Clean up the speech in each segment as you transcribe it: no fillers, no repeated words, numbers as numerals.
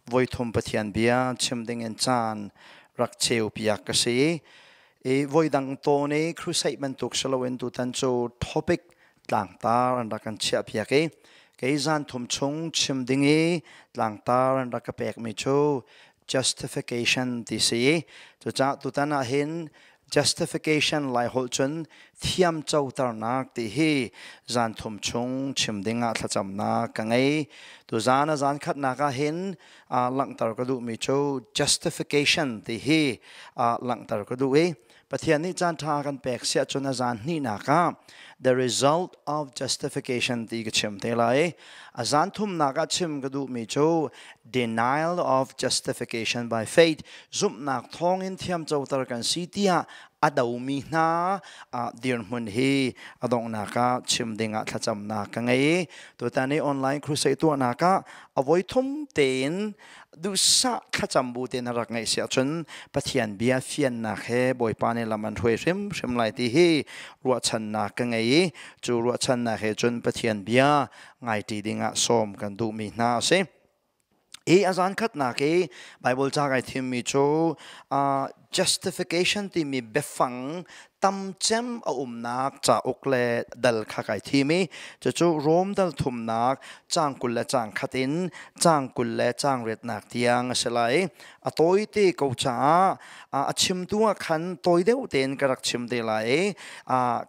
Voithum Pathian bia chim dingin caan rak cheu piak ka si. I voidang tawn i crusade bantuk si loin tutan cu topic tlangtar an rak kan chiah piak i kei zan thum chung chim ding i tlangtar an rak ka pekmi cu justification ti si i cucaah tutan ah hin justification Laiholh cun thiamcoternak ti hi zan thum chung chim ding ah thlacamnak ka ngei. Tuzan a zan khatnak ah hin langhter ka duhmi cu justification ti hi langhter ka duh i Pathian nih caan ṭha kan pek siah cun a zan hnihnak ah the result of justification ti ka chim te lai. A zan thumnak ah chim ka duhmi cu denial of justification by faith, zumhnak thawngin thiamcoter kan si tiah a domi hna dirhmun hi a donghnak ah chim dingah thlacamnak ka ngei. Tutan i online crusade tuahnak ah a voi thum tein duhsah thlacam bu tein rak ngaih si ahcun Pathian bia fiannak he Bawipa nih lam an hruai hrimhrim lai ti hi ruahchannak ka ngei i cu ruahchannak he cun Pathian bia ngaiṭi dingah sawm kan duhmi hna a si. I a zan khatnak i Bible ca kai thimmi cu justification timi biafang tamcem a umnak cauk le dal kha kai thim i cucu Rom dal thumnak caang 20 le caang khat in caang 28nak tiang a si lai. A tawite ko caah a chimtu ah khan tawi deuh tein ka rak chim te lai i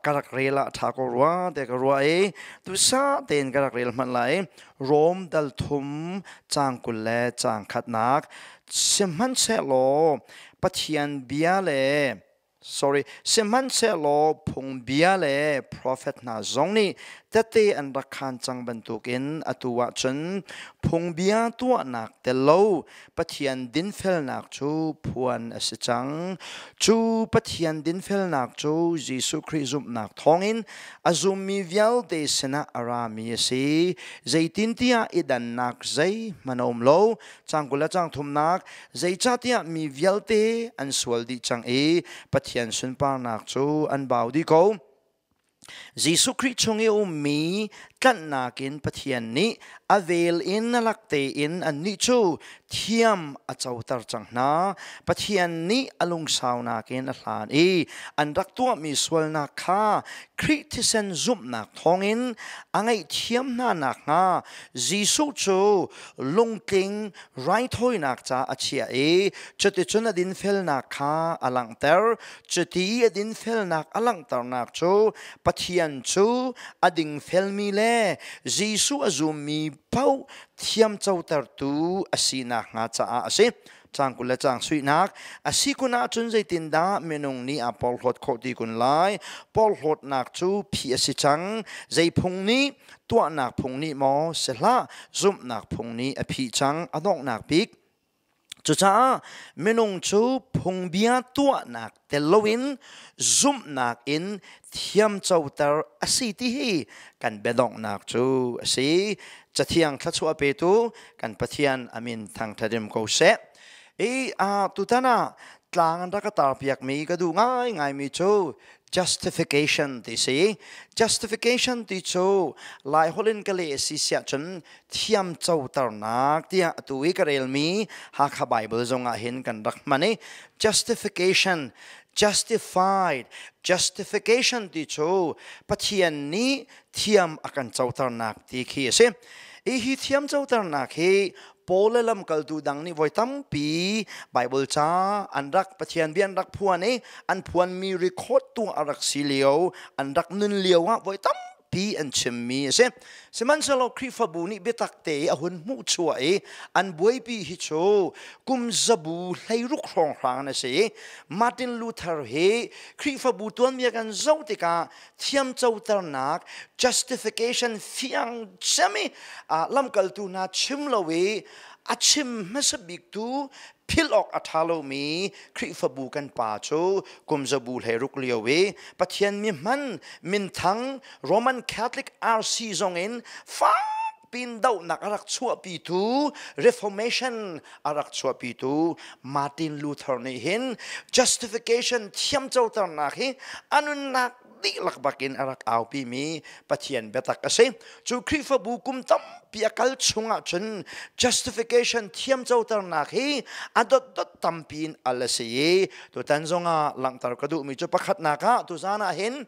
ka rak rel ah ṭha ko rua te ka ruah i tusa tein ka rak rel hmanh lai. Rom dal thum caang 20 le caang khatnak. Sihmanhsehlaw Pathian bia le sorry sihmanhsehlaw phungbia le profet hna zong nih tette an rak khaan cang bantukin atu ah cun phungbia tuahnak tel lo Pathian dinfelnak cu phuan a si cang. Cu Pathian dinfelnak cu Jesuh Khrih zumhnak thawngin a zummi vialte sinah a rami a si. Zeitintiah i dannak zeihmanh a um lo. Caang 20 le caang thumnak. Zeicahtiah mi vialte an sual dih cang i Pathian sunparnak cu an bau dih ko. Jesuh Khrih chung i a ummi tlanhnak in Pathian nih a vel in a lak tein annih cu thiam a coter cang hna. Pathian nih a lungsaunak in a hlan i an rak tuahmi sualnak kha Khrih thisen zumhnak thawngin a ngaihthiam hna nakhnga Jesuh cu lungtling raithawinak ca a chiah i cuticun a dinfelnak kha a langhter. Cuti a dinfelnak a langhternak cu Pathian cu a dingfelmi le Jesuh a zummi paoh thiamcotertu a si nakhnga caah a si. Caang 20 le caang suihnak a si kun ahcun zeitindah minung nih aa porhlawt khawh ti kun lai? Porhlawtnak cu phih a si cang. Zei phung nih? Tuahnak phung nih maw? Si hlah, zumhnak phung nih a phih cang. A donghnak bik Cucaah minung cu phungbia tuahnak tel loin zumhnak in thiamcoter a si ti hi kan biadonghnak cu a si. Cathiang thluachuah petu kan Pathian a min thangṭhat in ko seh. I tutan ah tlang an rak ka tarpiakmi ka duh ngaingaimi cu justification ti si. Justification ti cu Laiholh in ka leh a si siah cun thiamcoternak tiah atu i ka relmi Hakha Bible zongah hin kan rak hman i justification, justified, justification ti cu Pathian nih thiam a kan coternak ti khi a si. I hi thiam coternak hi Paul le lamkaltu dang nih voi tampi Bible ca an rak Pathian bia an rak phuan i an phuanmi record tu a rak si lio an rak nun lio ah voi tam pi an chimmi a si. Sihmanhsehlaw Khrihfabu nih biatak te i a hun hmuhchuah i an buaipi hi cu kum zabu 16 hrawnghrang an si i Martin Luther hi Khrihfabu tuanbia kan zoh tikah thiamcoternak justification fiang cem i lamkaltu hna chim lo i a chim hmasa biktu philh awk a ṭha lomi Khrihfabu kan pa cu kum zabu 16 lio i Pathian mi hman minthang Roman Catholic RC zongin fakpin dohnak a rak chuahpitu, Reformation a rak chuahpitu Martin Luther nih hin justification thiamcoternak hi a nunnak dihlak bakin a rak aupi mi Pathian biatak a si. Cu Khrihfabu kum tampi a kal chungah cun justification thiamcoternak hi a dotdot tampi in al a si i tutan zongah langhter ka duhmi cu pakhatnak ah tuzan ah hin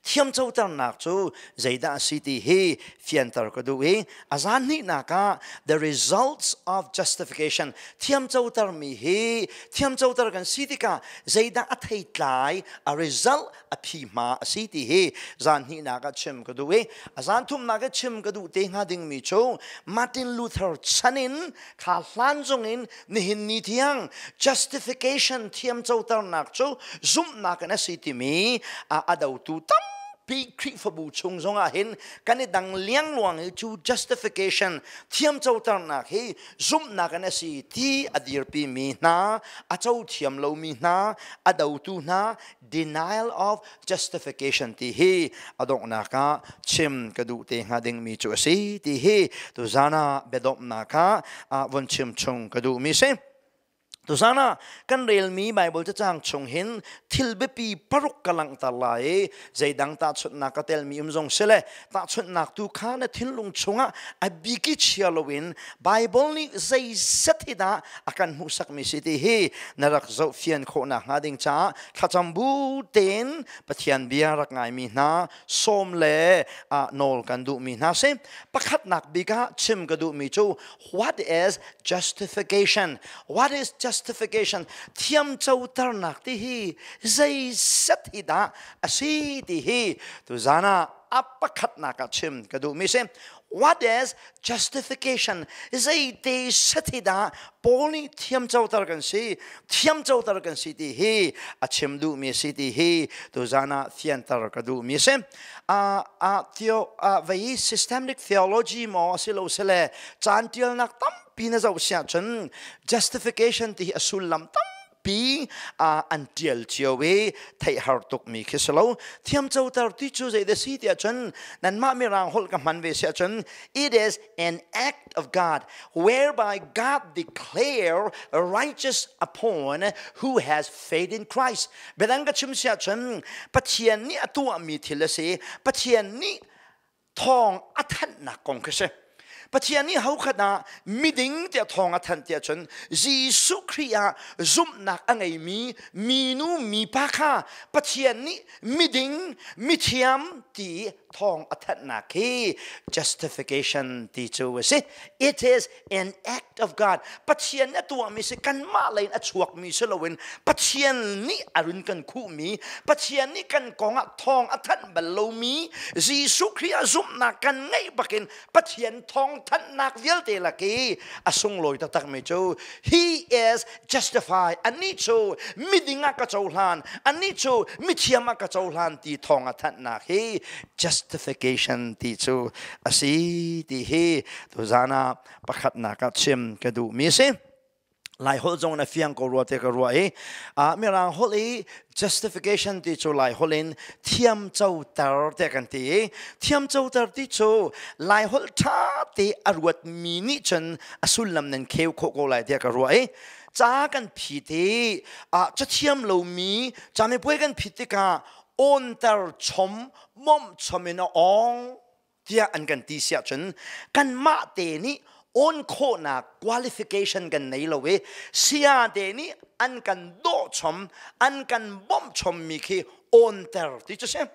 thiamcoternak cu zeidah a si ti hi fianter ka duh i a zan hnihnak ah the results of justification, thiamcotermi hi, thiamcoter kan si tikah zeidah a theitlai, a result, a phi hma a si ti hi zan hnihnak ah chim ka duh i a zan thumnak ah chim ka duh te hnga dingmi cu Martin Luther chan in kha hlan zong in nihin ni tiang justification, thiamcoternak cu zumhnak in a si timi a dotu tampi Khrihfabu chung zongah hin kan i dang liangluang i cu justification, thiamcoternak hi zumhnak in a si ti a dirpi mi hna, a co thiam lomi hna, a dotu hna, denial of justification ti hi a donghnak ah chim ka duh te hnga dingmi cu a si ti hi tuzan ah biadomhnak ah von chim chung ka duhmi si. Tuzan ah kan relmi Bible cacang chung hin thil biapi paruk ka langhter lai i zeidang tahchunhnak ka telmi um zong sile tahchunhnak tu kha na thinlung chungah a biki chia loin Bible nih zeizat hi dah a kan hmuhsakmi si ti hi na rak zohfian khawhnak hnga ding caah thlacam bu tein Pathian bia rak ngaimi hna sawm le nawl kan duhmi hna si. Pakhatnak bik ah chim ka duhmi cu what is justification? What is justification? Thiamcoternak ti hi zeizat hi dah a si ti hi tuzan ah a pakhatnak ah chim ka duhmi si. What is justification? Zeite sati dah Paul nih thiamcoter kan si, thiamcoter kan si ti hi a chim duhmi si ti hi tuzan ah fianter ka duhmi si. A a theo a vei systemic theology maw silo sile caan tialnak tampi na zoh siah cun justification ti hi a sullam tam pi an tial cio i theih har tukmi khi si lo. Thiamcoter ti cu zei da si tiah cun, nanmah mirang holh ka hman ve si ahcun, it is an act of God whereby God declare righteous upon who has faith in Christ. Biadang ka chim si ahcun, Pathian nih a tuahmi thil a si. Pathian nih thawng a thanhnak kong khi si. Pathian nih hokhat ah miding tiah thawng a thanh tiah cun, Jesuh Khrih ah zumhnak a ngeimi minu mipa kha Pathian nih miding, mithiam ti thawng a thanhnak hi justification ti cu a si. It is an act of God. Pathian a tuahmi si, kanmah lei in a chuakmi si loin Pathian nih a run kan khuhmi, Pathian nih kan kong ah thawng a thanh bal lomi, Jesuh Khrih ah zumhnak kan ngeih bakin Pathian thawng thanhnak vialte lak i a sunglawi taktakmi cu he is justified, anih cu miding ah ka cohlan, anih cu mithiam ah ka cohlan ti thawng a thanhnak hi justification ti cu a si ti hi tuzan ah pakhatnak ah chim ka duhmi si. Lai holh zong na fiang ko rua te ka ruah i mirang holh i justification ti cu Lai holh in thiam coter te kan ti i thiam coter ti cu Lai holh ṭha te a ruat mi nih cun a sullam nan kheu khawh ko lai tiah ka ruah i ca kan phit i cathiam lomi camipuai kan phit tikah awnter chom, mawmh chom in a awng tiah an kan ti siah cun, kanmah te nih awn khawhnak qualification kan nei lo i saya te nih an kan dawh chom, an kan bawmh chommi khi awnter ti cu si.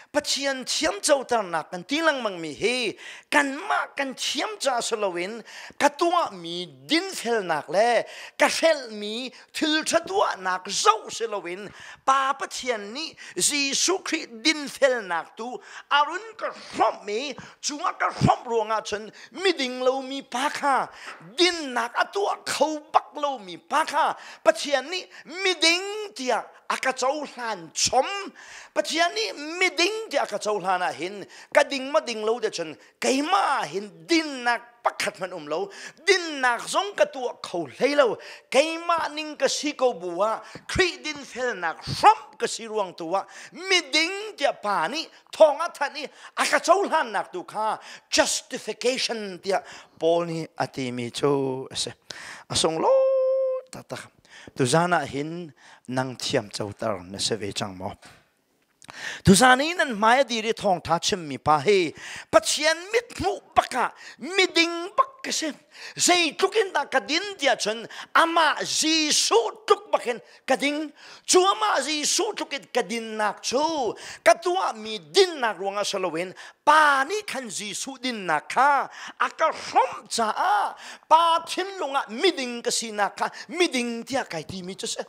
Pathian thiamcoternak kan ti lengmang mi hi kanmah kan thiam ca si loin ka tuahmi dinfelnak le ka hrelhmi thil ṭha tuahnak zoh si loin Pa Pathian nih Jesuh Khrih dinfelnak tu a run ka hrawmh i cu a ka hrawmh ruangah cun miding lomi pa kha, dinnak a tuah kho bak lomi pa kha Pathian nih miding tiah a ka cohlan chom. Pathian nih miding tiah a ka cohlan ah hin ka ding ma ding lo te cun keimah ah hin dinnak pakhat hmanh um lo, dinnak zong ka tuah kho hlei lo. Keimah ning ka si ko bu ah Khrih dinfelnak hramh ka si ruang tu ah miding tiah Pa nih thawng a thanh i a ka cohlannak tu kha justification tiah Paul nih a timi cu a si. A sunglawi taktak. Tuzan ah hin nang thiam coter na si ve cang maw? Tuzan i nan hmai a dir i thawngṭha chimmi pa hi Pathian mithmuh bak ah miding bak ka si. Zeitluk in dah ka din tiah cun amah Jesuh tluk bak in ka ding. Cu amah Jesuh tluk in ka dinnak cu ka tuahmi dinnak ruangah si loin Pa nih khan Jesuh dinnak kha a ka hrawmh caah Pa thinlung ah miding ka sinak kha miding tiah kai timi cu si.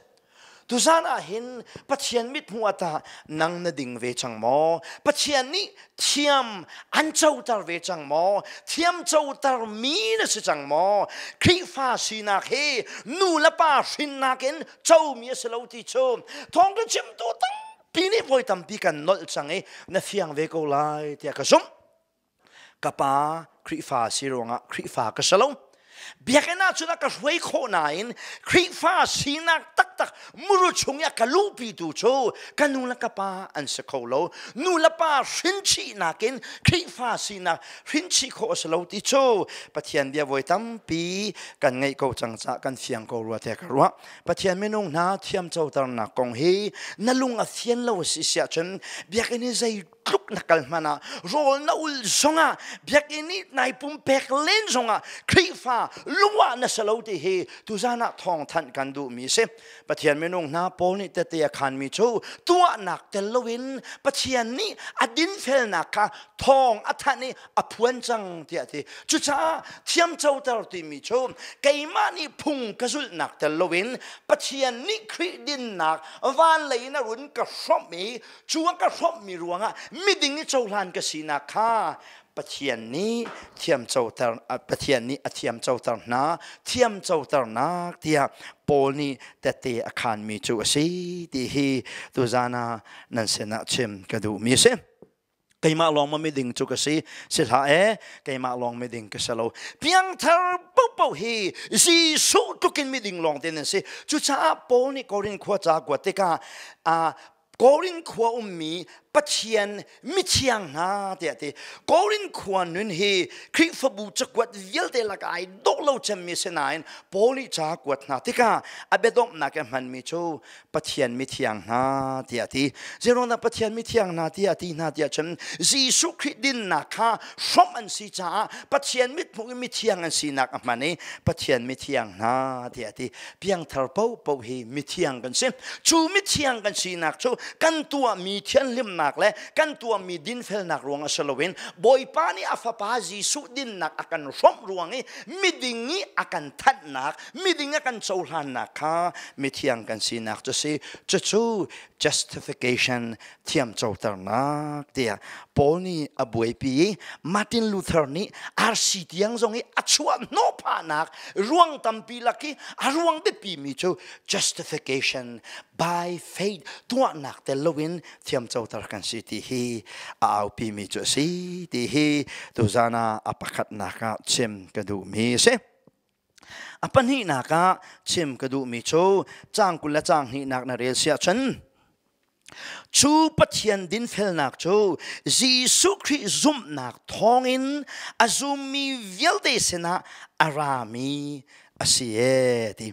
Tuzan ah hin Pathian mithmuh ah tah nang na ding ve cang maw? Pathian nih thiam an coter ve cang maw? Thiam coter mi na si cang maw? Khrihfa sinak hi nu le pa hrinnak in comi a si lo ti cu thawngṭha chimtu tampi nih voi tampi kan nolh cang i na fiang ve ko lai tiah ka zumh. Ka pa Khrihfa si ruangah Khrihfa ka si lo. Biakinn ah cun a ka hruai khawh nain Khrihfa sinak taktak muru chung i a ka luhpitu cu ka nu le ka pa an si kho lo. Nu le pa hrinchihnak in Khrihfa sinak hrinchih khawh a si lo ti cu Pathian bia voi tampi kan ngeih ko cang caah kan fiang ko rua tiah ka ruah. Pathian minung hna thiamcoternak kong hi na lung a fian lo a si siah cun biakinn i zei tluk na kal hmanh ah rawl na ul zongah biakinn i nai pumpek len zongah Khrihfa lungah na si lo ti hi tuzan ah thawngthanh kan duhmi si. Pathian minung hna Paul nih tete a khanmi cu tuahnak tel loin Pathian nih a dinfelnak kha thawng a thanh i a phuan cang tiah ti. Cucaah thiamcoter timi cu keimah nih phung ka zulhnak tel loin Pathian nih Khrih dinnak van lei in a run ka hrawmh i Cu a ka hrawmhmi ruangah miding i cohlan ka sinak kha Pathian nih thiamcoter Pathian nih a thiamcoter hna thiamcoternak tiah Paul nih tette a khanmi cu a si ti hi tuzan ah nan sinah chim ka duhmi a si. Keimah lawng ma miding cu ka si si hlah e keimah lawng miding ka si lo piangthar paohpaoh hi Jesuh tlukin miding lawng te nan si cucaah Paul nih Korin khua ca kuat tikah Korin khua ummi Pathian mithiang hna tiah ti. Korin khua nun hi Khrihfabu cakuat vialte lakah ai dawh lo cemmi si nain Paul nih ca kuat hna tikah a biadomhnak i hmanmi cu Pathian mithiang hna tiah ti. Zeiruangdah Pathian mithiang hna tiah ti hna tiah cun Jesuh Khrih dinnak kha hrawmh an si caah Pathian mithmuh i mithiang an sinak a hman i Pathian mithiang hna tiah ti. Piangthar paohpaoh hi mithiang kan si. Cu mithiang kan sinak cu kan tuahmi thianhlimnak le kan tuahmi dinfelnak ruang a si loin Bawipa nih a fapa Jesuh dinnak a kan hrawmh ruang i miding i a kan thanhnak, miding a kan cohlannak kha mithiang kan sinak cu si. Cucu justification thiamcoternak tiah Paul nih a buaipi i Martin Luther nih RC tiang zong i a chuah hnawh phahnak ruang tampi lak i a ruang biapimi cu justification by faith tuahnak tel loin thiamcoter kan si ti hi a aupimi cu a si ti hi tuzan ah a pakhatnak ah chim ka duhmi a si. A pahnihnak ah chim ka duhmi cu caang 20 le caang hnihnak na rel siah cun cu Pathian dinfelnak cu Jesuh Khrih zumhnak thawngin a zummi vialte sinah a rami a si ee ti.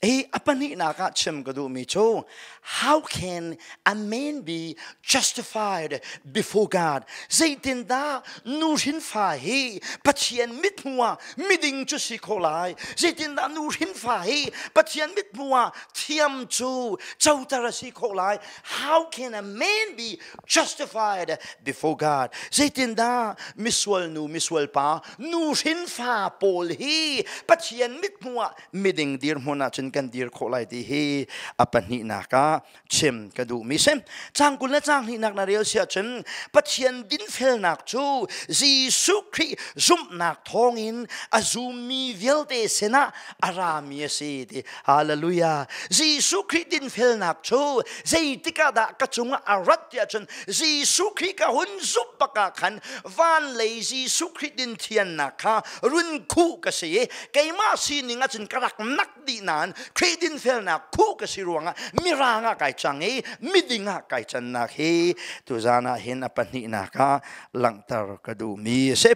Ei a pahnihnak ah chim ka duhmi cu how can a man be justified before God? Zeitindah nu hrinfa hi Pathian mithmuh ah miding cu si kho lai? Zeitindah nu hrinfa hi Pathian mithmuh ah thiam cu coter a si kho lai? How can a man be justified before God? Zeitindah misual nu misual pa nu hrinfa pawl hi Pathian mithmuh ah miding dirhmun ah cun kan dir khawh lai ti hi a pahnihnak ah chim ka duhmi si. Caang 20 le caang hnihnak na rel si ahcun Pathian dinfelnak cu Jesuh Khrih zumhnak thawngin a zummi vialte sinah a rami a si ti. Hallelujah. Jesuh Khrih dinfelnak cu zeitik ah dah ka cungah a rat ti ahcun Jesuh Khrih ka hun zumh bak ah khan van lei Jesuh Khrih din thiannak kha run khuh ka si i keimah sining ahcun ka rak nak dih nain Khrih dinfelnak khuh ka si ruangah mirang ah kai cang i miding ah kai cannak hi tuzan ah hin a pahnihnak ah langhter ka duhmi a si.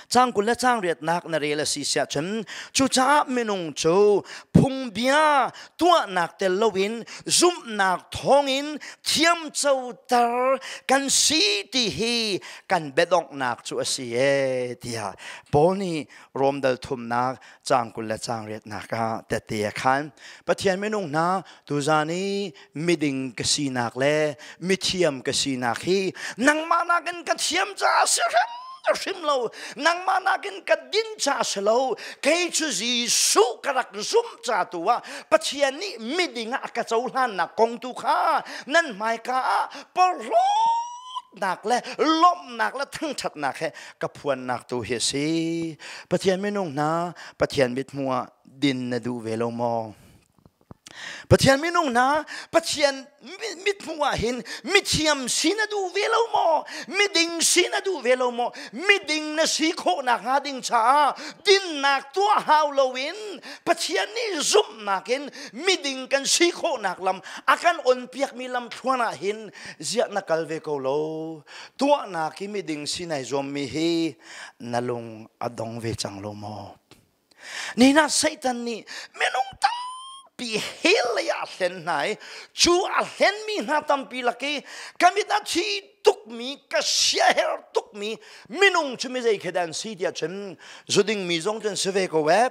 Cang 20 le cang riatnak na rel a si siah cun cucaah minung cu phungbia tuahnak tel loin zumhnak thawngin thiamcoter kan si ti hi kan biadonghnak cu a si e tiah Paul nih Rom dal thumnak cang 20 le cang riatnak ah tette a khan. Pathian minung hna, tuzan i miding ka sinak le mithiam ka sinak hi nangmah nakin ka thiam caah si hrim hrim lo, nangmah nakin ka din caah si lo, kei cu Jesuh ka rak zumh ca tu ah Pathian nih miding ah a ka cohlannak kong tu kha nan hmaika ah porhlawtnak le lawmhnak le thangṭhatnak he ka phuannak tu hi a si. Pathian minung hna, Pathian mithmuh ah din na duh ve lo maw? Pathian minung hna, Pathian mithmuh ah hin mithiam si na duh ve lo maw? Miding si na duh ve lo maw? Miding na si khawh nakhnga ding caah dinnak tuah hau loin Pathian nih zumhnak in miding kan si khawhnak lam a kan onpiakmi lam thluan ah hin ziah na kal ve ko lo? Tuahnak i miding si nai zuammi hi na lung a dong ve cang lo maw? Nihin ah Satan nih minung tampi hell lei ah a hlen hna i cu a hlenmi hna tampi lak i ka mit a thi tukmi, ka siaherh tukmi minung cu mi zei khi dah an si tiah cun zuding mi zong cu an si ve ko ee.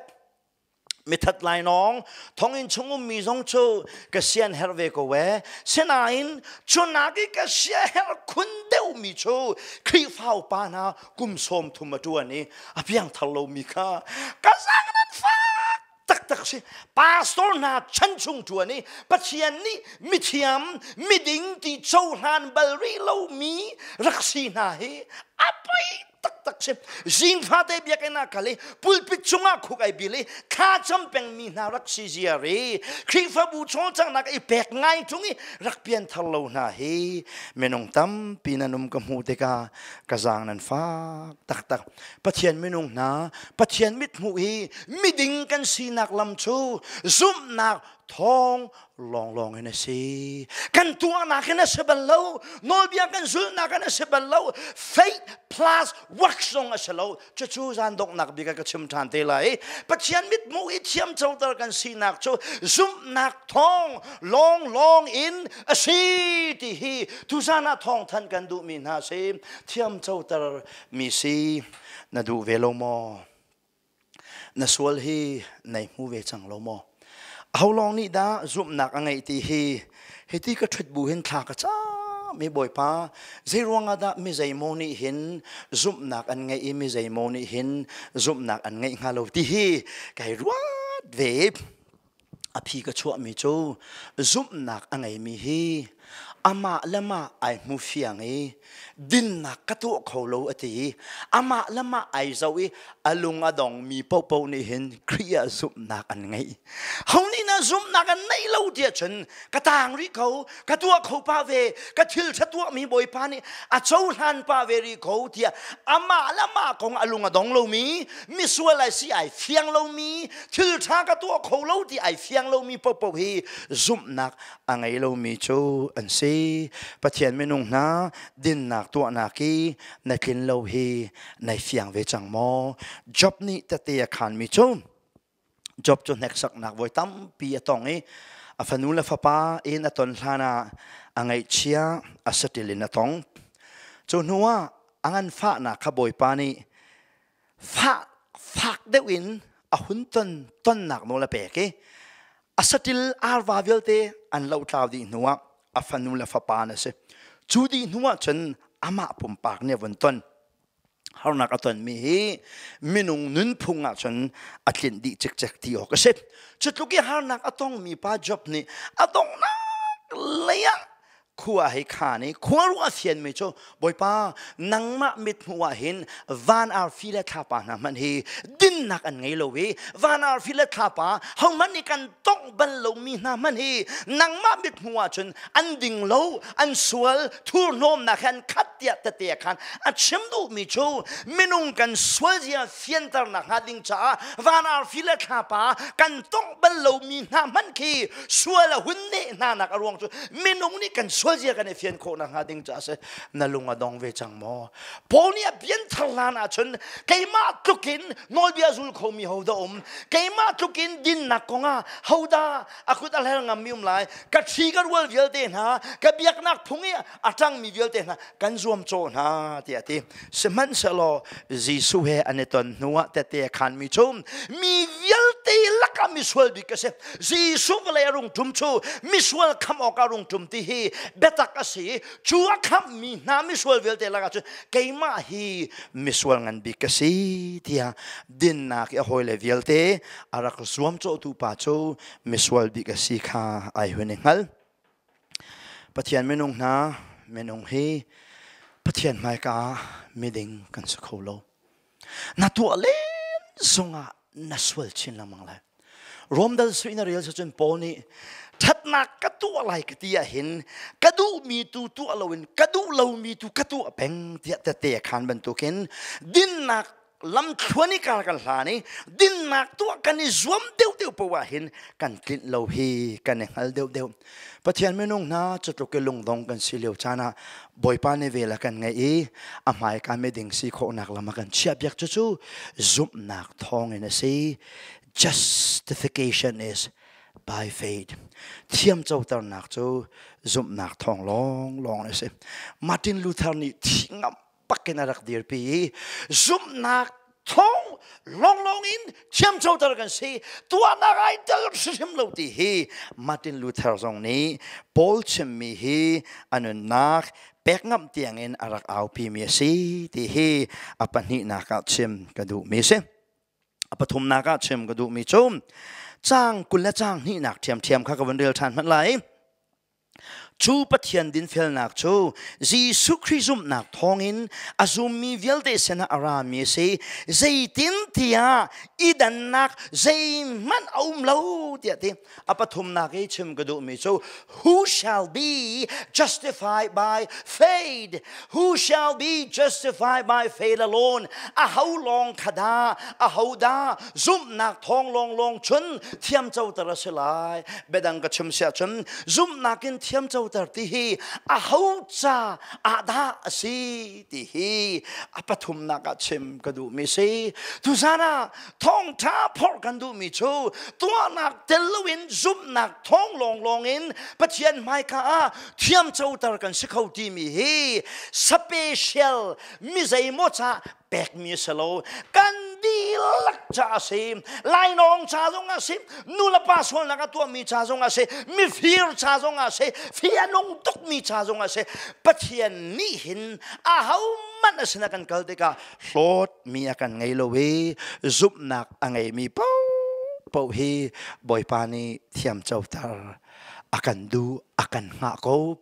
Mithat lainawng thonginn chung ummi zong cu ka sian herh ve ko ee. Sinain cu nak i ka siaherh khun deuhmi cu Khrihfa upa hna kum 30 a ṭuan i a piangthar lomi kha ka zang nan fak taktak si. Pastor hna chan chung ṭuan i Pathian nih mithiam miding ti cohlan bal rih lomi rak si hna hi a poi taktak si. Zing fate biakinn ah kal i pulpit cungah khuk ai bil i thla cam pengmi hna rak si ziar i Khrihfabu cawlcanghnak i pek ngai ṭung i rak pianthar lo hna hi minung tampi nan um ka hmuh tikah ka zaang nan fak taktak. Pathian minung hna, Pathian mithmuh hi miding kan sinak lam cu zumhnak thawng lawnglawng in a si. Kan tuahnak in a si bal lo, nawlbia kan zulhnak in a si bal lo, faith plus works zong a si lo. Cucu zan donghnak bik ah ka chim ṭhan te lai. Pathian mithmuh i thiamcoter kan sinak cu zumhnak thawng lawnglawng in a si ti hi tuzan ah thawngthanh kan duhmi hna si. Thiamcoter mi si na duh ve lo maw? Na sual hi nai hmu ve cang lo maw? Aho lawng nih dah zumhnak a ngeih ti hi hiti ka ṭhut bu hin thla ka cam i Bawipa, zeiruang ah dah mi zeimaw nih hin zumhnak an ngeih i mi zeimaw nih hin zumhnak an ngeih hnga lo ti hi kai ruat ve. A phi ka chuahmi cu zumhnak a ngeimi hi amah le mah ai hmu fiang i dinnak ka tuah kho lo a ti i amah le mah ai zoh i a lung a dongmi paohpaoh nih hin Khrih ah zumhnak an ngeih. Ho nih na zumhnak an neih lo tiah cun ka taang rih ko, ka tuah kho pa ve, ka thil ṭha tuahmi Bawipa nih a cohlan pa ve rih ko tiah amah le mah kong a lung a dong lomi, misual ai si ai fiang lomi, thil ṭha ka tuah kho lo ti ai fiang lomi paohpaoh hi zumhnak a ngei lomi cu an si. Pathian minung hna, dinnak tuahnak i na tlin lo hi nai fiang ve cang maw? Job nih tete a khanmi cu Job cu hneksaknak voi tampi a tong i a fanu le fapa in a ton hlan ah a ngaihchia a saṭil in a tong. Cu hnu ah a nganfahnak kha Bawipa nih fah fak deuh in a hun ton tonnak nawl a pek i a saṭil arva vialte an lohtlauh dih hnuah a fanu le fapa na si. Cu dih hnuah cun amah pumpak nih a vun ton. Harnak a tonmi hi minung nunphung ah cun a tlinh dih cikcek ti awk a si. Cu tluk i harnak a tongmi pa Job nih a donghnak lei ah khua hei khaan i khua ruah a fianmi cu Bawipa, nangmah mithmuh ah hin van arfi le thlapa hna hmanh hi dinnak an ngei lo i van arfi le thlapa hohmanh nih kan tongh bal lomi hna hmanh hi nangmah mithmuh ah cun an ding lo, an sual, thurhnawmnak he an khat tiah tete a khan. A chim duhmi cu minung kan sual zia fianternak hnga ding caah van arfi le thlapa kan tongh bal lomi hna hmanh khi sual a hun neh hna nak a ruang cu minung nih kan sual. sual zia kan i fian khawh nakhnga ding caah si. Na lung a dong ve cang maw? Paul nih a pianthar hlan ahcun keimah tlukin nawlbia zul khomi ho dah um? Keimah tlukin dinnak kongah hodah a kut a hler ngammi um lai? Ka ṭhi ka rual vialte hna, ka biaknak phung i a ṭangmi vialte hna kan zuamcawh hna tiah a ti. Sihmanhsehlaw Jesuh he an i ton hnuah tehte a khanmi cu mi vialte lakah misual bik a si. Jesuh vawlei a rung ṭum cu misual khamh awkah a rung ṭum ti hi biatak a si. Cu a khamhmi hna misual vialte lakah cun keimah hi misual ngan bik ka si tiah dinnak i a hawile vialte a rak zuamcawhtu pa cu misual bik a si kha ai hun i hngal. Pathian minung hna, minung hi Pathian hmaika ah miding kan si kho lo. Na tuah len zongah na sual chin lengmang lai. Rom dal sui na rel cun Paul nih ṭhatnak ka tuah lai ka ti ahhin ka duhmi tu tuah loin ka duh lomi tu ka tuah peng tiah tette a khan bantukin dinnak lamthluan i kar kan hlan i dinnak tuah kan i zuam deuhdeuh poah hin kan tlinh lo hi kan i hngal deuhdeuh. Pathian minung hna, cutluk i lungdong kan si lio caan ah Bawipa nih vel a kan ngeih i a hmaika miding si khawhnak lam a kan chiahpiak. Cucu zumhnak thawngin a si. Justification is by faith. Thiam coternak cu zumhnak thawng lawnglawng a si. Martin Luther nih thi ngam pakin a rak dirpi i zumhnak thawng lawnglawng in thiamcoter kan si, tuahnak ai tel hrimhrim lo ti hi Martin Luther zong nih Paul chimmi hi a nunnak pek ngam tiangin a rak aupi mi a si ti hi a pahnihnak ah chim ka duhmi a si. A pathumnak ah chim ka duhmi cu caang 20 le caang hnihnak ṭhiamṭhiam kha ka vun rel ṭhan hmanh lai. Cu Pathian dinfelnak cu Jesuh Khrih zumhnak thawngin a zummi vialte sinah a rami a si. Zeitintiah i dannak zeihmanh a um lo tiah ti. A pathumnak i chim ka duhmi cu who shall be justified by faith? Who shall be justified by faith alone? A ho lawng kha dah, a ho dah zumhnak thawng lawnglawng cun thiamcoter a si lai? Biadang ka chim siah cun zumhnak in thiamcoter ti hi a ho ca ah dah a si ti hi a pathumnak ah chim ka duhmi si. Tuzan ah thawngṭha phorh kan duhmi cu tuahnak tel loin zumhnak thawng lawnglawng in Pathian hmaika ah thiamcoter kan si kho timi hi special mi zeimaw ca pekmi a si lo. Kan dihlak ca a si. Lainawng ca zong a si, nulepa sualnak a tuahmi ca zong a si, mifir ca zong a si, fi a nung tukmi ca zong a si. Pathian nih hin ahohmanh a sinah kan kal tikah hlawtmi a kan ngei lo i zumhnak a ngeimi paohpaoh hi Bawipa nih thiamcoter a kan duh, a kan hngah ko.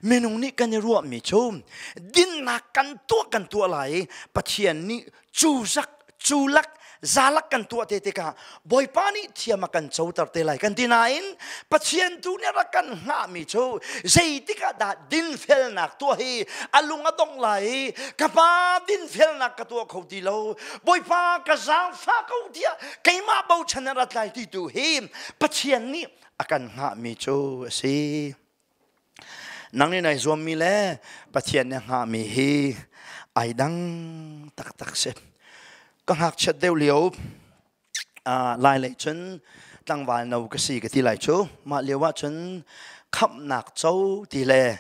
Minung nih kan i ruahmi cu dinnak kan tuah lai i Pathian nih cu zak cu lak zalak kan tuah te tikah Bawipa nih thiam a kan coter te lai kan ti nain, Pathian tu nih rak kan hngahmi cu zeitik ah dah dinfelnak tuah hi a lung a dong lai i ka pa, dinfelnak ka tuah kho ti lo, Bawipa ka zaangfah ko tiah keimah bochan in rat lai ti tu hi Pathian nih a kan hngahmi cu a si. Nang nih nai zuammi le Pathian nih hngahmi hi ai dang taktak si. Ka ngakchiat deuh lio lai lei cun tlangval no ka si ka ti lai cu. Mah lio ah cun khamhnak co ti le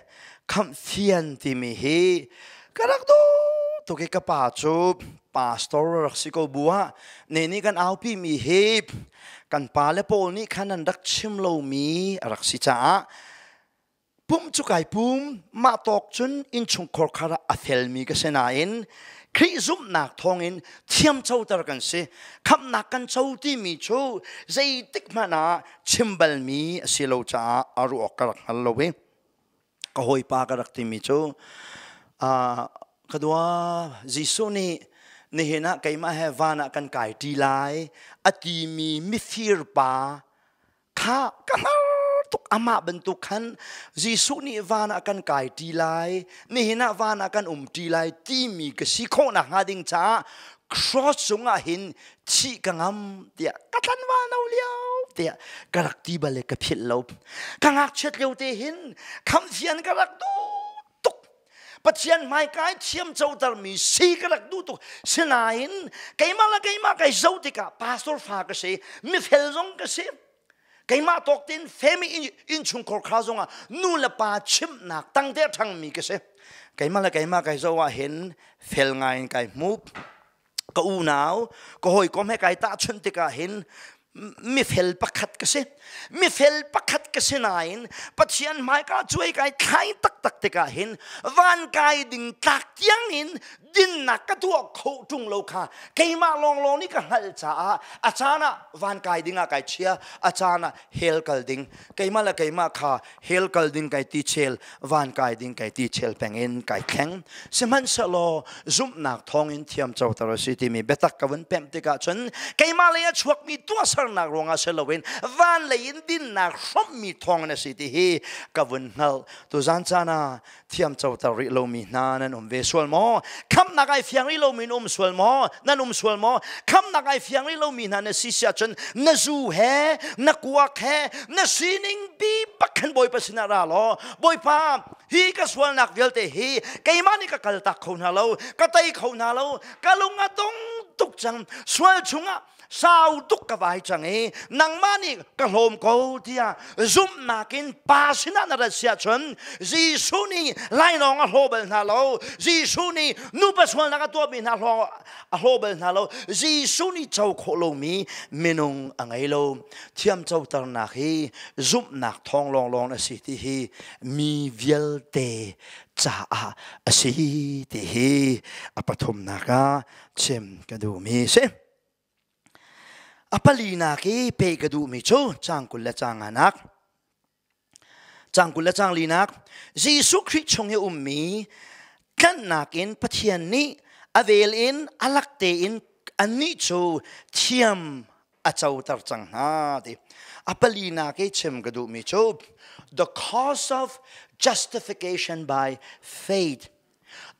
khamh fian timi hi ka rak duh tuk i ka pa cu pastor rak si ko bu ah ne nih kan aupi mi hi kan pa le pawl nih khan an rak chim lomi a rak si caah pum cu kai pum. Mah tawk cun innchungkhar khar ah a felmi ka si nain Khrih zumhnak thawngin thiamcoter kan si, khamhnak kan co timi cu zeitik hmanh ah chim balmi a si lo caah a ruah awk ka rak hngal lo i ka hawipa ka rak timi cu, "Ka dua, Jesuh nih nihin ah keimah he van ah kan kai ṭi lai a timi mifir pa kha ka hngar tuk. Amah bantuk khan Jesuh nih van ah kan kai ṭi lai, nihin ah van ah kan um ṭi lai timi ka si khawh nakhnga ding caah cross cungah hin thih ka ngam," tiah ka tlanval no lio. Tiah ka rak ti bal i ka philh lo. Ka ngakchiat lio te hin khamhfian ka rak duh tuk. Pathian hmaikai thiam cotermi si ka rak duh tuk. Sinain keimah le keimah kai zoh tikah pastor fa ka si, mifel zong ka si. Keimah tawk tein family innchungkhar kha zongah nu le pa chimhnak tangte a ṭhangmi ka si. Keimah le keimah kai zoh ah hin fel ngai in kai hmu. Ka unau, ka hawikom he kai tahchunh tikah hin mifel pakhat ka si. Mifel pakhat ka si nain Pathian hmaika cuai kai thlai taktak tikah hin van kai ding tlak tiang in dinnak ka tuah kho ṭung lo kha keimah lawnglawng nih ka hngalh caah a caan ah van kai ding ah kai chia, a caan ah hell kal ding, keimah le keimah kha hell kal ding kai ti chel, van kai ding kai ti chel peng in kai thleng. Sihmanhsehlaw zumhnak thawngin thiam coter a si timi biatak ka vun pemh tikah cun keimah lei a chuakmi tuahsernak ruangah si loin van lei in dinnak hrawmhmi thawngin a si ti hi ka vun hngalh. Tuzan caan ah thiam coter rih lomi hna nan um ve sual maw? Khamhnak ai fiang rih lomi nan um sual maw? Nan um sual maw? Khamhnak ai fiang rih lomi hna na si siah cun na zu he, na kuak he, na sining bi bak khan Bawipa sinah ra law, Bawipa, hi ka sualnak vialte hi keimah nih ka kaltak kho hna lo, ka tei kho hna lo, ka lung a dong tuk cang, sual chungah sau tuk ka vai cang i nangmah nih ka hlawm ko tiah zumhnak in pa sinah na rat siah cun Jesuh nih lainawng a hlaw bal hna lo, Jesuh nih nupa sualnak a tuahmi hna a hlaw bal hna lo, Jesuh nih co khawh lomi minung a ngei lo. Thiam coternak hi zumhnak thawng lawnglawng a si ti hi mi vialte caah a si ti hi a pathumnak ah chim ka duhmi si. A palinak i pe ka duhmi cu caang 20 le caang nganak. Caang 20 le caang linak Jesuh Khrih chung i ummi tlanhnak in Pathian nih a vel in a lak tein annih cu thiam a coter cang hna ti. A palinak i chim ka duhmi cu the cause of justification by faith.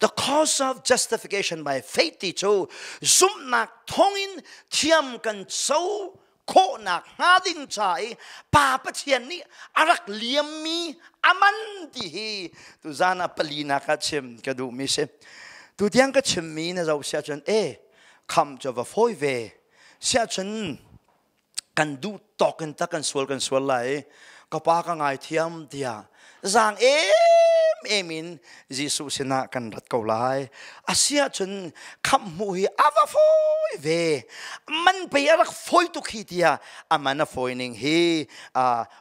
The cause of justification by faith ti cu zumhnak thawngin thiam kan co khawhnak hnga ding ca i Pa Pathian nih a rak liammi a man ti hi tuzan ah palinak ah chim ka duhmi si. Tutiang ka chimmi na zoh siah cun e kham cu va fawi ve siah cun kan duh tawk in tak kan sual lai, ka pa ka ngaithiam tiah zaang em em in Jesuh sinah kan rat ko lai. Asiah cun khamh hmuh hi a va fawi ve, man pei a rak fawi tuk hi tiah a man a fawi ning hi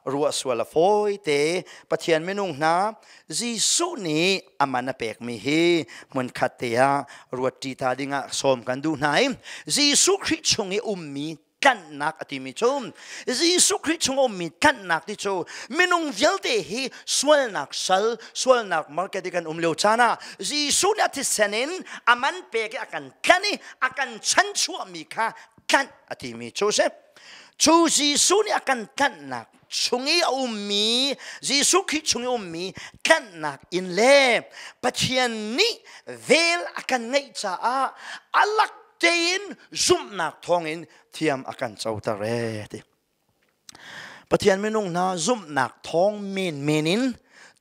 ruah sual a fawi te. Pathian minung hna, Jesuh nih a man a pekmi hi hmunkhat te ah ruat ṭi ta dingah sawm kan duh hna i Jesuh Khrih chung i ummi tlanhnak a timi cu, Jesuh Khrih chung ummi tlanhnak ti cu, minung vialte hi sualnak sal, sualnak market i kan um lio caan ah Jesuh nih a thisen in a man pek i a kan tlanh i a kan chanchuahmi kha tlanh a timi cu si. Cu Jesuh nih a kan tlanhnak chung i a ummi, Jesuh Khrih chung i ummi tlanhnak in le Pathian nih vel a kan ngeih caah a lak tein zumhnak thawngin thiam a kan coter e ti. Pathian minung hna, zumhnak thawng menmen in,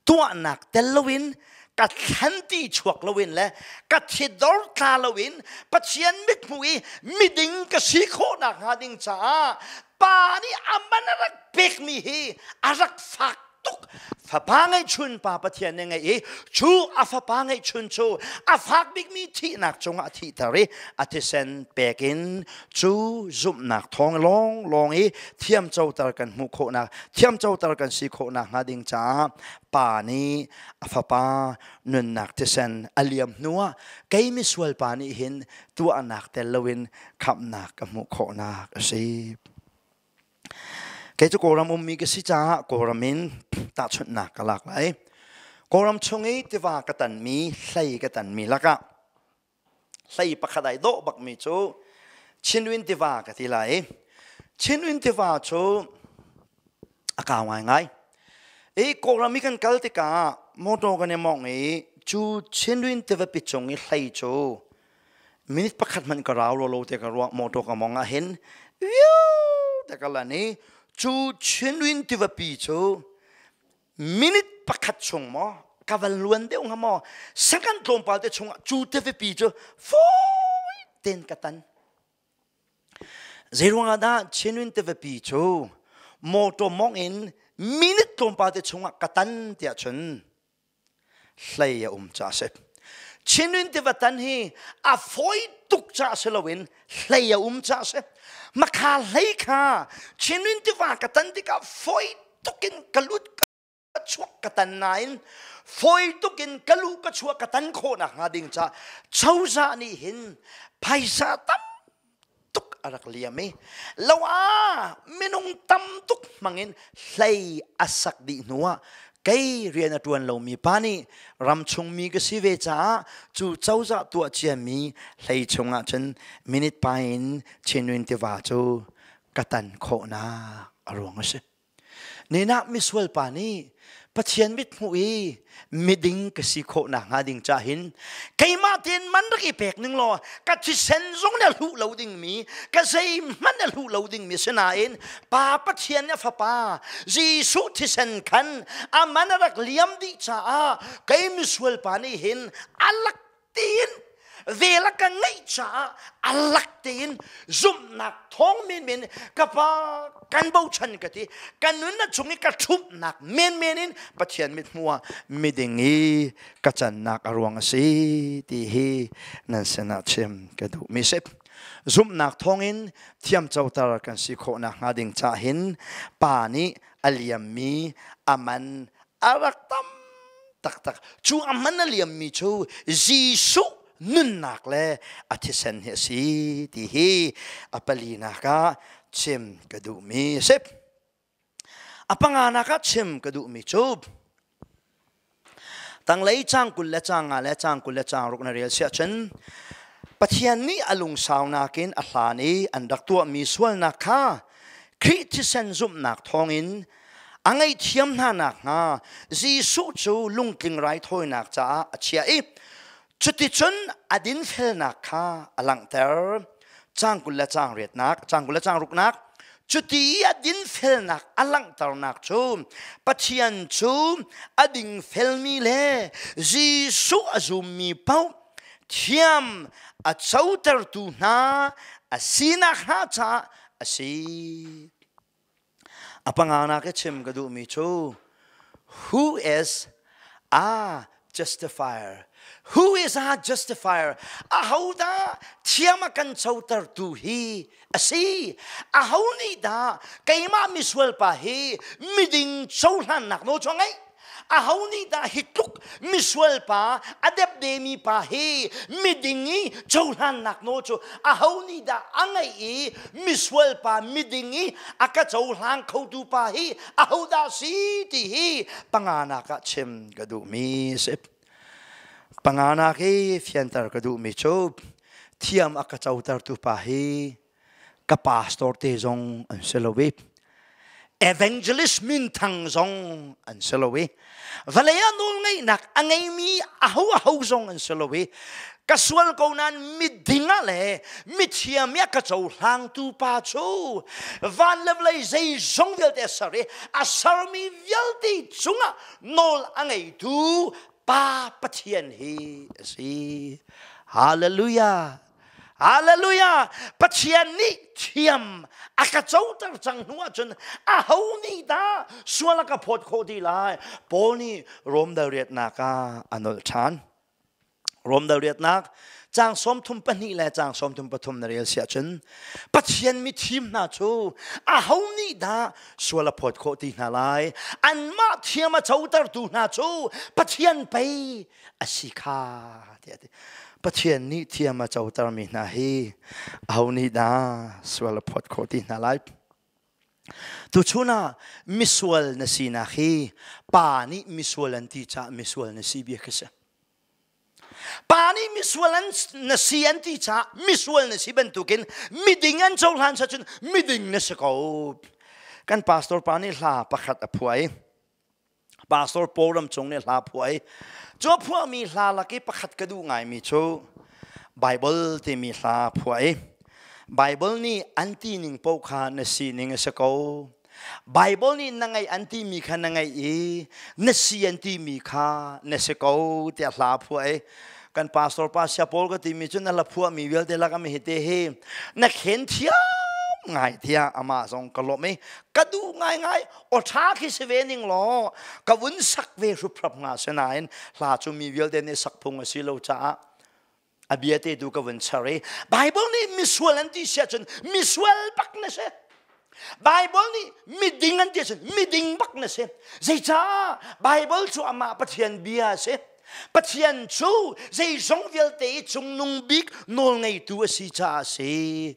tuahnak tel loin, ka thlanti chuak loin le ka thidor tla loin Pathian mithmuh i miding ka si khawhnak hnga ding caah pa nih a man a rak pekmi hi a rak fak tuk. Fapa ngeihchun pa Pathian nih ngeih i cu a fapa ngeihchun cu a fak bikmi thihnak cungah a thihter i a thisen pek in cu zumhnak thawng lawng lawng i thiamcoter kan hmuh khawhnak, thiamcoter kan si khawhnak hnga ding caah pa nih a fapa nunnak thisen a liam hnuah kei misual pa nih hin tuahnak tel loin khamhnak ka hmuh khawhnak a si. Kei cu Kawlram ummi ka si caah Kawlram in tahchunhnak ka lak lai. Kawlram chung i tiva ka tanmi, hlei ka tanmi lakah hlei pakhat ai dawh bakmi cu Chindwin tiva ka ti lai. Chindwin tiva cu a kau ngaingai. I Kawlram i kan kal tikah motor kan i mawngh i cu Chindwin tiva pi cung i hlei cu minute pakhat hmanh ka rau lo te ka ruah. Motor ka mong ah hin te ka lan i Cu Chindwin tivapi cu minute pakhat chung maw ka van luan deuh hnga maw second tlawmpal te chungah cu tivapi cu fawi tein ka tan. Zeiruangah dah Chindwin tivapi cu motor mong in minute tlawmpal te chungah ka tan tiah cun hlei a um ca a si. Chindwin tiva tan hi a fawi tuk ca si loin hlei a um ca a si. Makha hlei kha Chindwin tiva ka tan tikah fawi tukin ka lut ka chuak ka tan nain fawi tukin ka lu ka chuak ka tan khawh nakhnga ding ca cozah nih hin phaisa tam tuk a rak liam i lo ah minung tam tuk hmangin hlei a sak dih hnuah kei rian a ṭuan lomi pa nih ramchung mi ka si ve caah cu cozah tuah ciami hlei chungah cun minute pa in Chindwin tiva cu ka tan khawhnak a ruang a si. Ninah misual pa nih Pathian mithmuh i miding ka si khawh nakhnga ding ca hin keimah tein man rak i pek ning law ka thisen zong na hluh lo dingmi ka zeihmanh na hluh lo dingmi sinain Pa Pathian a fapa Jesuh thisen khan a man a rak liam dih caah kei misual pa nih hin a lak tiin vel a ka ngeih caah a lak tein zumhnak thawng menmen ka pa kan bochan ka ti ka nunnak chung i ka ṭhumhnak menmen in Pathian mithmuh ah miding i ka cannak a ruang a si ti hi nan sinah chim ka duhmi si. Zumhnak thawngin thiamcoter kan si khawh nakhnga ding cah hin pa nih a liammi a man a rak tam taktak. Cu a man a liammi cu Jesuh nunnak le a thisen hi a si ti hi a palinak ah chim ka duhmi a si. A panganak ah chim ka duhmi cu tanglei caang 20 le caang 5 le caang 20 le caang 6 na rel siah cun Pathian nih a lungsaunak in a hlan i an rak tuahmi sualnak kha Khrih thisen zumhnak thawngin a ngaihthiam hna nakhnga Jesuh cu lungtling raithawinak caah a chiah i cuticun a dinfelnak kha a langhter. Caang 20 le caang riatnak, caang 20 le caang ruknak, cuti i a dinfelnak a langhternak cu Pathian cu a dingfelmi le Jesuh a zummi paoh thiam a cotertu hna a sinak hnga caah a si. A panganak i chim ka duhmi cu who is a justifier? Who is a justifier? Ahodah thiam a kan cotertu hi a si? Aho nih dah keimah misual pa hi miding cohlannak nawl cu a ngeih? Aho nih dah hi tluk misual pa a depdemi pa hi miding i cohlannak nawl cu aho nih dah a ngeih i misual pa miding i a ka cohlang khotu pa hi aho dah si ti hi panganak ah chim ka duhmi si. Panganak hi fianter ka duhmi cu thiam a ka cotertu pa hi ka pastor te zong an si lo i evangelist minthang zong an si lo i vawlei ah nawlngeihnak a ngeimi aho aho zong an si lo i ka sual ko nain miding ah le mithiam i a ka cohlangtu pa cu van le vawlei zeizong vialte a ser i a sermi vialte cungah nawl a ngeitu Pa Pathian hi a si. Hallelujah! Hallelujah! Pathian nih thiam a ka coter cang hnu ahcun aho nih dah sual a ka phawt khawh ti lai? Paul nih Rom dal riatnak ah a nolh ṭhan. Rom dal riatnak caang 32 le caang 33 na rel si ahcun Pathian mithim hna cu aho nih dah sual a phawt khawh ti hna lai? Anmah thiam a cotertu hna cu Pathian pei a si kha tiah a ti. Pathian nih thiam a cotermi hna hi aho nih dah sual a phawt khawh ti hna lai? Tuchun ah misual na sinak hi pa nih misual an ti caah misual na si bia khi si. Pa nih misual an na si an ti caah misual na si bantukin miding an cohlan cun miding na si ko. Kan pastor pa nih hla pakhat a phuah i Pastor Paul Ramcung nih hla phuah i cu a phuahmi hla lak i pakhat ka duh ngaimi cu Bible timi hla phuah i Bible nih an ti ning paoh kha na sining a si ko. Bible nih na ngeih an timi kha na ngeih i na si an timi kha na si ko tiah hla phuah i kan pastor pa sia Paul ka timi cu na la phuah mi vialte lak mi hi te hi na khen thiam ngai tiah amah zong ka lawmh i ka duh ngai ngai aw tha khi si ve ning law ka vun sak ve hruphrap nga sinain hla cu mi vialte nih sak phung a si lo caah a bia te tu ka vun char i Bible nih misual an ti si ahcun misual bak na si. Bible nih miding an ti ahcun miding bak na si. Zeicah Bible cu amah Pathian bia a si. Pathian cu zeizong vialte i cungnung bik nawlngeitu a si caah a si.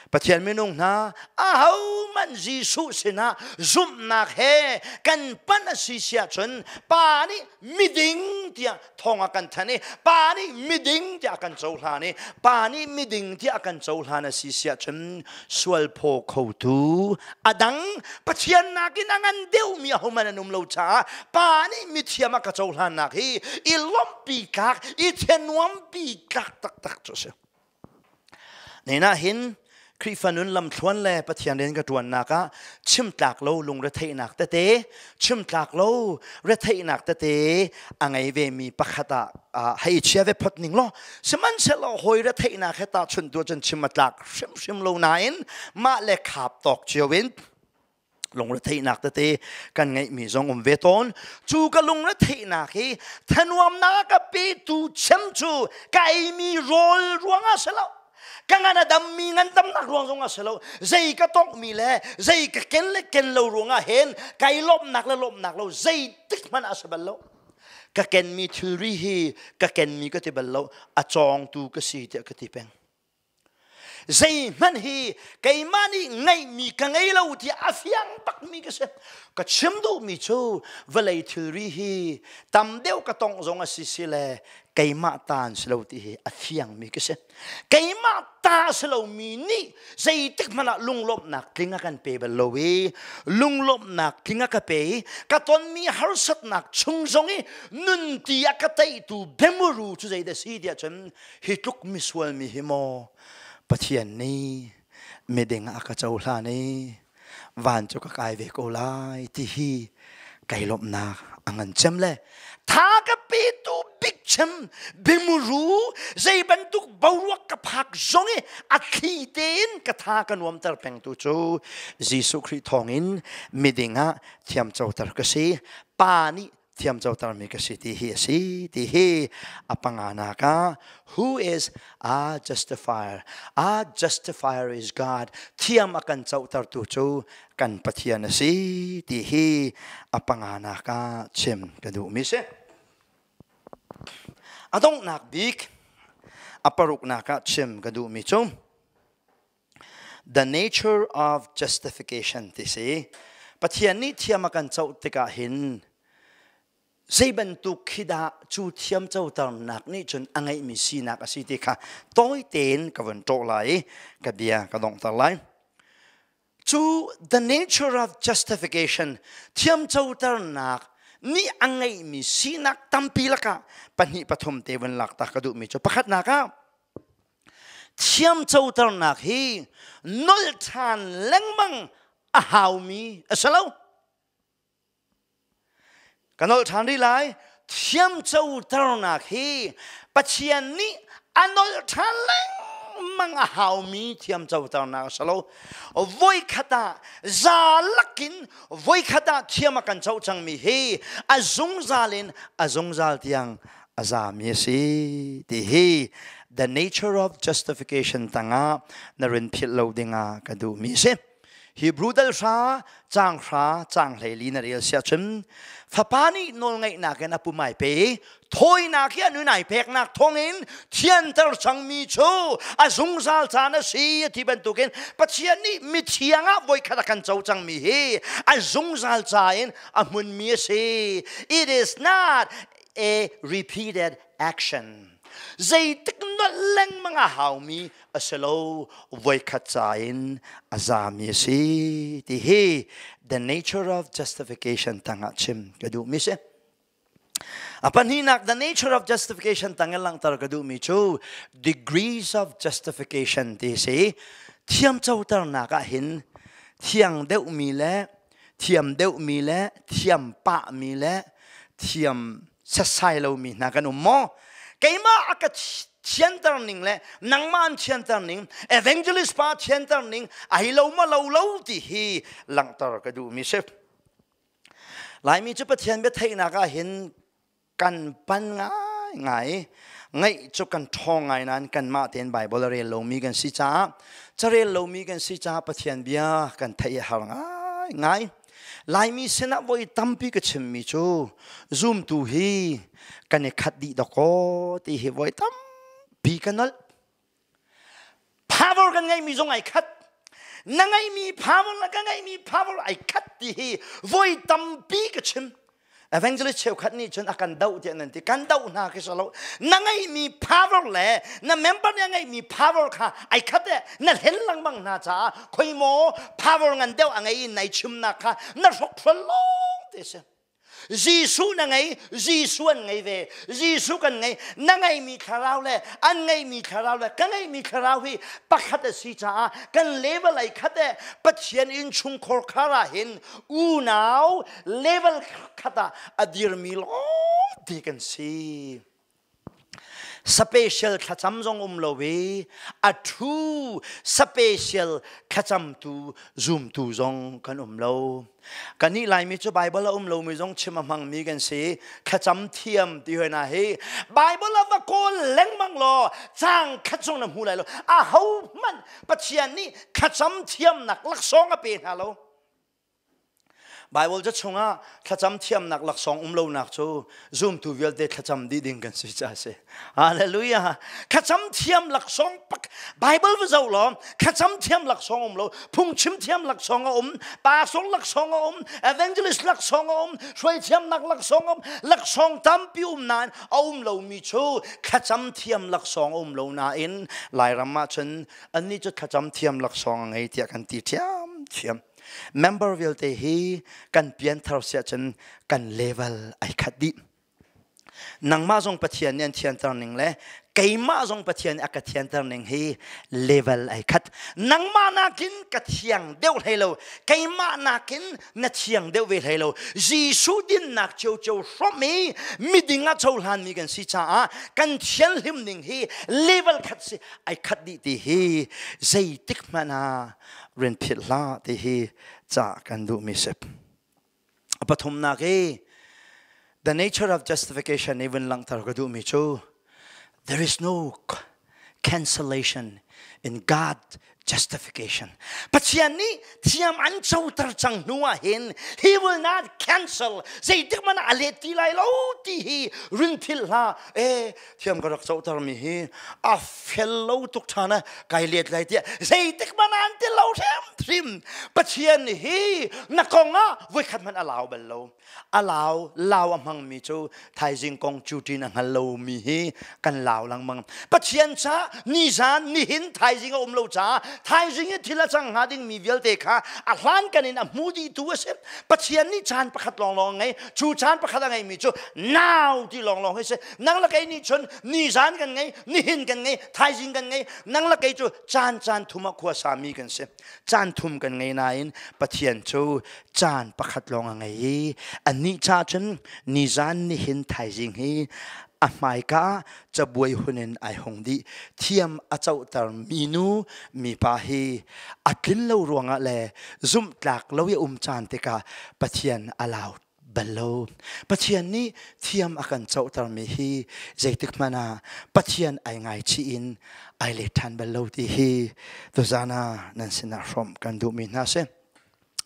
Pathian minung hna ahohmanh Jesuh sinah zumhnak he kan panh a si si ahcun Pa nih miding tiah thawng a kan thanh i Pa nih miding tiah a kan cohlan i Pa nih miding tiah a kan cohlan a si si ahcun sual phaw khotu a dang Pathian nakin a ngan deuhmi ahohmanh an um lo caah Pa nih mithiam a ka cohlannak hi i lawmhpi tlak i thianuampi tlak taktak cu a si. Nena hin Khrihfa nun lamthluan le Pathian rian ka ṭuannak ah chimtlak lo lungretheihnak tete, chimtlak lo retheihnak tete a ngei vemi pakhat ah hei chia ve phot ning law sihmanhsehlaw hawi retheihnak he tahchunh tu cun chim a tlak hrimhrim lo nain mah le khap tawk cio in lungretheihnak tete kan ngeihmi zong um ve tawn. Cu ka lungretheihnak hi thanuamnak ka petu chem cu ka eimi rawl ruangah si lo, ka ngan a dammi ngandamnak ruang zong ah si lo, zei ka tonghmi le zei ka ken le ken lo ruangah hen kai lawmhnak le lawmhnak lo zeitik hmanh ah si bal lo. Ka kenmi thilri hi ka kenmi ka ti bal lo, a cawngtu ka si tiah ka ti peng. Zeihmanh hi keimah nih ngeihmi ka ngei lo tiah a fiang bakmi ka si. Ka chim duhmi cu vawlei thilri hi tam deuh ka tongh zong a si si le keimah ta an si lo ti hi a fiangmi ka si. Keimah ta a si lomi nih zeitik hmanh ah lunglawmhnak tling a kan pe bal lo i lunglawmhnak tling a ka pe i ka tonmi harsatnak chung zong i nun ti a ka teitu biamuru cu zeidah si tiah cun hi tluk misual mi hi maw Pathian nih miding ah a ka cohlan i van cu ka kai ve ko lai ti hi kai lawmhnak a ngan cem le tha ka petu bik cem bimuru zei bantuk boruak ka phak zong i a thli tein ka tha ka nuamter pengtu cu Jesuh Khrih thawngin miding ah thiamcoter ka si. Pa nih thiamcotermi ka si ti hi a si ti hi a panganak ah who is our justifier? Our justifier is God. Thiam a kan cotertu cu kan Pathian a si ti hi a panganak ah chim ka duhmi si. A donghnak bik a paruknak ah chim ka duhmi cu the nature of justification ti si. Pathian nih thiam a kan coh tikah hin zei bantuk khi dah cu thiam coternak nih cun a ngeihmi sinak a si ti kha tawi tein ka vun ṭawh lai i ka bia ka donghter lai. Cu the nature of justification, thiam coternak nih a ngeihmi sinak tampi lakah pahnih pathum te vun lak ta ka duhmi cu pakhatnak ah thiamcoternak hi nolh ṭhan lengmang a haumi a si lo. Ka nolh ṭhan rih lai. Thiamcoternak hi Pathian nih a nolh ṭhan lengmang a haumi thiamcoternak a si lo. Voikhat ah za lakin voikhat ah thiam a kan co cangmi hi a zungzal in a zungzal tiang a zami a si ti hi the nature of justification tangah na rin philh lo dingah ka duhmi a si. Hebrew dal hra caang hra caang 14 na rel siah cun fapa nih nawlngeihnak in a pum ai pe, thawinak hi a nun ai peknak thawngin thianter cangmi cu a zungzal caan a si a ti bantukin Pathian nih mithiang ah voikhat a kan co cangmi hi a zungzal ca in a hmunmi a si. It is not a repeated action. Zeitik nolh lengmang a haumi a si lo, voikhat ca in a zami a si ti hi the nature of justification tangah chim ka duhmi si. A pahnihnak the nature of justification tang in langhter ka duhmi cu degrees of justification ti si. Thiamcoternak ah hin thiang deuhmi le Thiam deuhmi le thiam pahmi le thiam setsai lomi hna kan um maw? Keimah a ka thianter ning le nangmah an thianter ning, evangelist pa thianter ning ai lo ma lo lo ti hi langhter ka duhmi si. Laimi cu Pathian bia theihnak ah hin kan pan ngaingai, ngaih cu kan ṭhawng ngai nain kanmah tein Baibal a rel lomi kan si caah, carel lomi kan si caah Pathian bia kan theih a har ngaingai. Laimi sinah voi tampi ka chimmi cu zumtu hi kan i khat dih dawkaw ti hi voi tampi ka nolh. Power kan ngeihmi zong ai khat. Na ngeihmi power le ka ngeihmi power ai khat ti hi voi tampi ka chim. Evangelist cheukhat nih cun a kan doh tiah nan ti. Kan doh hna khi lo. Na ngeihmi power le na member nih a ngeihmi power kha ai khat e. Na hlen lengmang hna caah khoi maw power ngan deuh a ngei i nai chimnak kha na hrokhrol lawng te si. Jesuh na ngei, Jesuh an ngei ve. Jesuh kan ngei. Na ngeimi thlarau le an ngeimi thlarau le ka ngeimi thlarau hi pakhat a si caah kan level ai khat e. Pathian innchungkhar khar ah hin unau level khat ah a dirmi lawng te kan si. Special thlacam zong um lo i a thu special thlacamtu zumtu zong kan um lo. Kannih Laimi cu Bible a um lomi zong chim a hmangmi kan si. Thlacam thiam ti hoi na hi Bible a va kawl lengmang law caang khat zong na hmu lai lo. Aho hmanh Pathian nih thlacam thiamnak laksawng a pe hna lo. Bible ca chungah thlacam thiamnak laksawng um lonak cu zumtu vialte thlacam dih ding kan si ca si. Hallelujah. Thlacam thiam laksawng pak Bible va zoh law thlacam thiam laksawng um lo, phungchim thiam laksawng a um, pastor laksawng a um, evangelist laksawng a um, hruai thiamnak laksawng a um, laksawng tampi um nain a um lomi cu thlacam thiam laksawng a um lo nain Lairam ah cun annih cu thlacam thiam laksawng a ngei tiah kan ti ṭhiamṭhiam. Member vialte hi kan pianthar siah cun kan level ai khat dih. Nangmah zong Pathian nih an thianter ning le keimah zong Pathian nih a ka thianter ning hi level ai khat. Nangmah nakin ka thiang deuh hlei lo, keimah nakin na thiang deuh ve hlei lo. Jesuh dinnak ciocio hrawmh i miding ah cohlanmi kan si caah kan thianhlim ning hi level khat si ai khat dih ti hi zeitik hmanh ah rian philh hlah ti hi ca kan duhmi si. A pathumnak i the nature of justification i vun langhter ka duhmi cu there is no cancellation in God justification. Pathian nih thiam an coter cang hnu ah hin he will not cancel zeitik man a let ti lai lo ti hi rin philh hlah e thiam ka rak coter mi hi a fel lo tuk ṭhan a kai let lai tiah zeitik hmanh an ti lo hrimhrim. Pathian hi na kong ah voikhat hmanh a lau bal lo. A lau lau a hmangmi cu thaizing kong cuṭin a hngal lomi hi kan lau lengmang. Pathian ca nizan nihin thaizing a um lo caah thaizing i thil a cang hnga dingmi vialte kha a hlankan in a hmu dihtu a si. Pathian nih caan pakhat lawnglawng a ngei. Cu caan pakhat a ngeimi cu now ti lawnglawng hi si. Nang le kei nih cun nizan kan ngei, nihin kan ngei, thaizing kan ngei. Nang le kei cu caan caan thum ah khua sami kan si. Caan thum kan ngei nain Pathian cu caan pakhat lawng a ngei i anih ca cun nizan nihin thaizing hi a hmaika ah cabuai hun in ai hung dih. Thiam a cohter mi nu mipa hi a tlin lo ruangah le zumhtlak lo i um caan tikah Pathian a lau bal lo. Pathian nih thiam a kan cohtermi hi zeitik hmanh ah Pathian ai ngaichih in ai let ṭhan bal lo ti hi tuzaan ah nan sinah hrawmh kan duhmi hna si.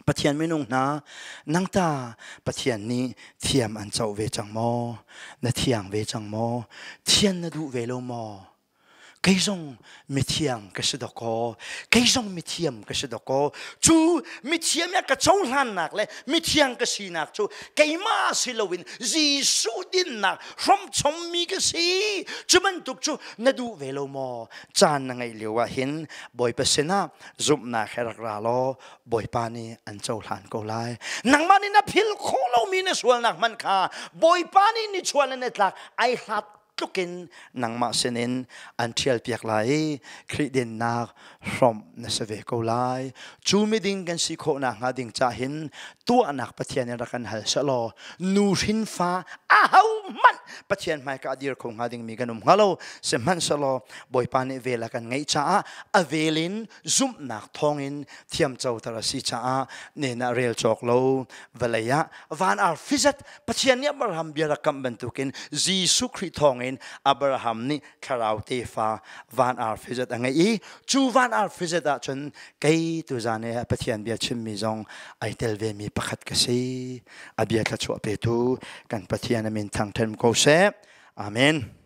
Pathian minung hna, nangta Pathian nih thiam an coh ve cang maw? Na thiang ve cang maw? Thian na duh ve lo maw? Kei zong mithiang ka si dawkaw, kei zong mithiam ka si dawkaw. Cu mithiam i a ka cohlannak le mithiang ka sinak cu keimah si loin Jesuh dinnak hromchommi ka si. Cu bantuk cu na duh ve lo maw? Caan na ngeih lio ah hin Bawipa sinah zumhnak he rak ra law Bawipa nih an cohlan ko lai. Nangmah nih na phil khawh lomi na sualnak hmanh kha Bawipa nih nichuah le nitlak ai hlat. tlukin nangmah sinin an ṭhialpiak lai i Khrih dinnak hrawmh na si ve ko lai. Cu miding kan si khawh nakhnga ding ca hin tuahnak Pathian in rak kan hal sehlaw nu hrin fa ahohmanh Pathian hmaika a dir kho hnga dingmi kan um hnga lo. Sihmanhsehlaw Bawipa nih vel a kan ngeih caah a vel in zumhnak thawngin thiamcoter a si caah nen ah rel cawk lo vawlei ah van arfi zat Pathian nih Abraham bia rak kamh bantukin Jesuh Khrih thawngin Abraham nih thlarau tefa van arfi zat a ngeih i cu van arfi zat ahcun kei tuzan i Pathian bia chimmi zong ai tel vemi pakhat ka si. A bia thluachuah petu kan Pathian a min thangṭhat ko seh. Amen.